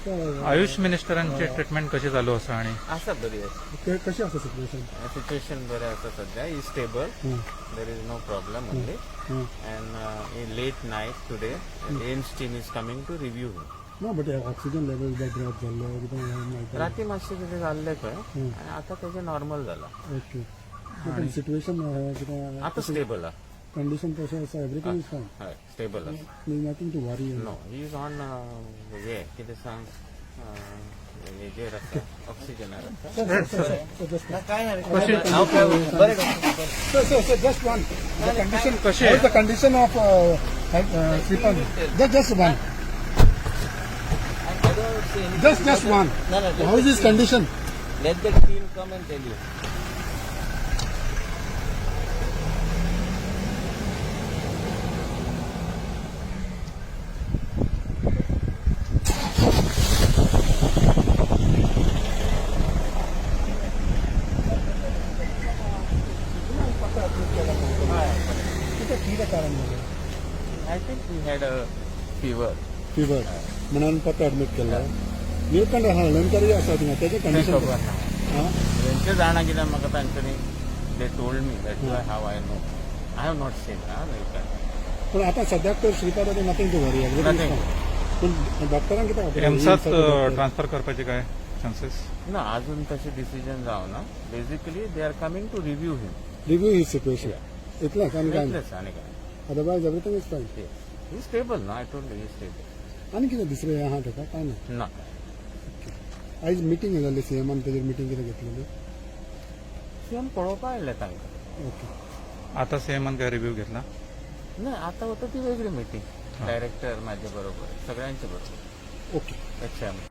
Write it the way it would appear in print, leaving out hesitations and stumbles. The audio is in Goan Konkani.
आयुष मिनिस्टरांची ट्रिटमेंट कशी चालू आसा आणि आसा बरी आसा. कशी आसा सिच्युएशन? सिच्युएशन बरें आसा सध्या. Is stable, there is no problem only. And late night today AIIMS team is coming to review him. ना, बट ऑक्सिजन लेवल ड्रॉप जाल्लो कितें? राती मातशें कितें जाल्लें खंय आनी आतां तेजें नॉर्मल जालां. ओके, पूण सिच्युएशन कितें? आतां स्टेबल आसा. कंडिशन तशें आसा, एवरीथींग is fine? हय, स्टेबल आसा. Nothing to worry? No, he is on हे कितें सांग, हेजेर आसा, ऑक्सिजनार आसा. Sir, sir, just one. The condition, कशी what is the condition of Shripad? Just one. Just one. No, no, let How is the his condition? Let the team come and tell you. कितें कितें कारण जालें? I think he had a fever. Fever म्हणून परत ऍडमीट केला. निळकंठ हळदणकर आसा थिंगा, तेजें कंडिशन? खबर ना. तेंचे जाणा कित्याक म्हाका तांच्यांनी they told me that how I know. I have not seen. पूण आतां सद्याक तर श्रीपाद नथींग टू वरी? Nothing. पूण डॉक्टरांक कितें? एम्सात ट्रान्सफर करपाचे काय चान्सेस? ना, अजून तशें डिसिजन जावना. Basically they are coming to review him. Review his situation, इतलेंच आनी काय? इतलेंच, आनी काय? Otherwise everything is fine? He stable ना, I told he stable. आनी कितें दुसरें आहा ताका? काय ना? ना. आयज मिटींग जाल्ली सीएमान, तेजेर मिटींग कितें घेतलेली? सीएम पळोवपा आयिल्ले तांकां. ओके. आता सीएमान काय रिव्ह्यू घेतला? ना, आतां वता ती वेगळी मिटींग, डायरेक्टर माझ्या बरोबर, सगळ्यांचे बरोबर. ओके. अच्छा.